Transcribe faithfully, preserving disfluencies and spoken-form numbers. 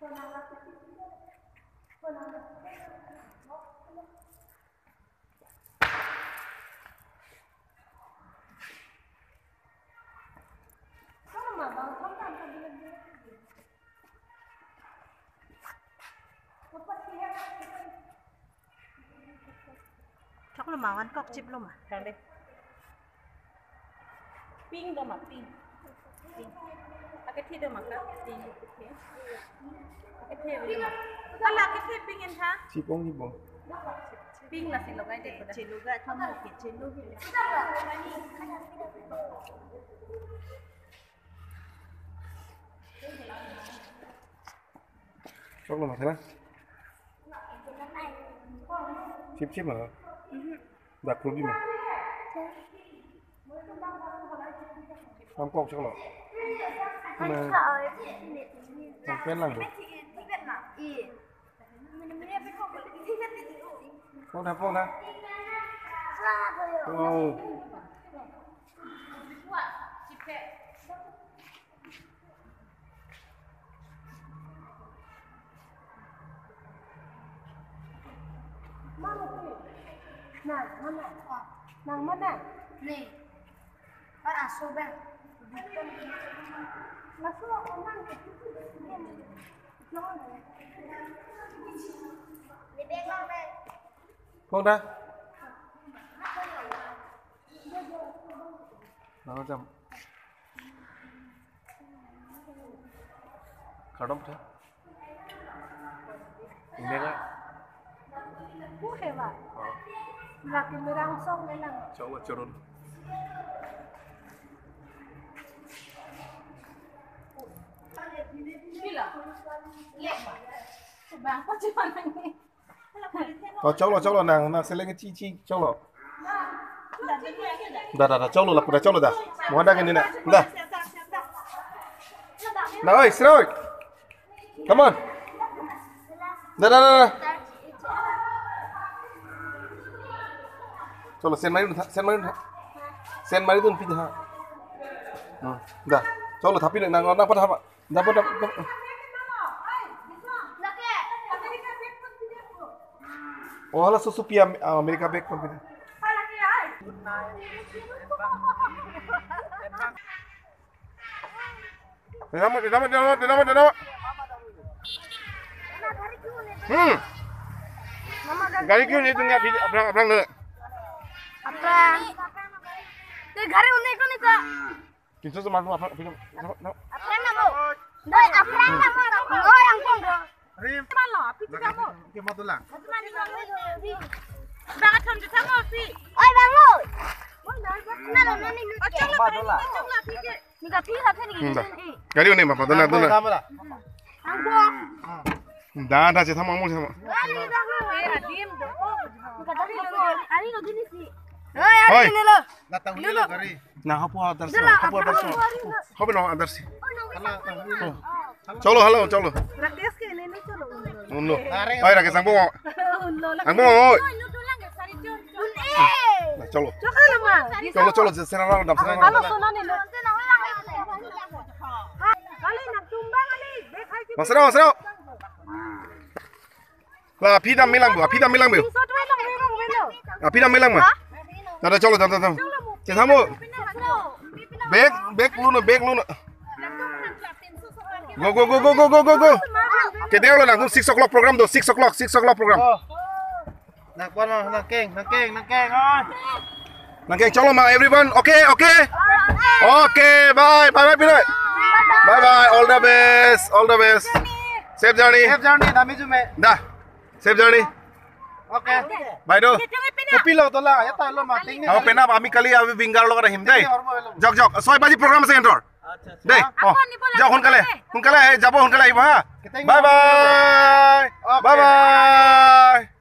Choklo ma, van kok chiplo ma. Thang de. Pink do ma, pink. Pink. Akethe do ma ka? Pink. Akethe do ma. Hala akethe pink en tha. Chipong, chipong. Pink lasi logai de koda. Cheluga, thamo ke cheluga. Choklo ma thela? Chip chip ma? Dak rubi ma? Am kok choklo? Na. Ang pen lang bo. Pok na, pok na. Oh. Nang mana? Nang mana? Ni. Ah, aso bang. Laso ako nang. Kong da. Nang jam. Kardom tha. Ini ka? Ku hewa. Oh. Laki merang song melang. Coba curun. Bila. Lihat, Pak. Bang, kok cuma nangis? Oh, choklo, choklo, nang, nang seleng chi, chi, choklo. Da, da, da, choklo, lapu da, choklo da. Mohada gini na, da. Na, oi, Sroy. Come on. Da, da, da, da. Choklo, Saint Mary dun tha, Saint Mary dun tha. Saint Mary dun pi tha. Hmm, da. Choklo, thapi nang, nang, nang, pa tha, pa. Dapat, dapat, dapat. Oh, hala susu pi Am-, America bag pon pi. Dapat, dapat, dapat, dapat, dapat. Hmm. Gari kyun nahi tunga aphrang, aphrang na. Aphrang. Te gari un'e ko nahi ta. Kintu tu malu apa, apa, apa, apa? Aphrang namo. Doi, aphrang namo. Oh, yang pun do. Rim. Malo, api tu kamu. Ke matulang. Bang atham tu kamu api. Oi, bang, oi. Nalo, nani. Oh, chalo, matulang. Chalo, api ke. Ni ka pi ka thani. Hmm, da. Gari un'e ma, matulang, tulang. Angko. Da, da, che thama mo, che thama. Gari, bang, oi. Eh, adim do. Ni ka thani lo, ani lo dini si. Oi, ani lo. Datang dulu gari. Na, hapu adar si, hapu adar si. Hapu lo adar si. Chalo, halo, chalo. Rakesh ke nene chalo. Unlo. Oi, Rakesh, angbo. Unlo. Angbo, oi. Na, chalo. Chalo, chalo, je sera ram dam sera ram. Halo, sona nene. Kali na tumba kali. Masra, masra. La, aphi dam melang bo, aphi dam melang bo. Aphi dam melang ma. Tada chalo, tada, tada. Che thamo. Bag, bag luno, bag luno. Go, go, go, go. Ke dia lo nang six o'clock program do, six o'clock, six o'clock program. Nang kwan, nang keng, nang keng, nang keng, oi. Nang keng chalo ma, everyone. Okay, okay. Okay, bye, bye, bye, Pinoy. Bye, bye. All the best, all the best. Safe journey. Safe journey, dami jume. Da. Safe journey. Okay. Bye do. Kopi lo tola, ya ta lo ma ting ni. Aho penap ami kali avi bingar lo kada him dei. Jok jok. Soi baji program ase entor. Dei. Oh. Jok sonkale. Sonkale, eh, jabo sonkale ahibo ha. Bye bye. Okay. Bye bye.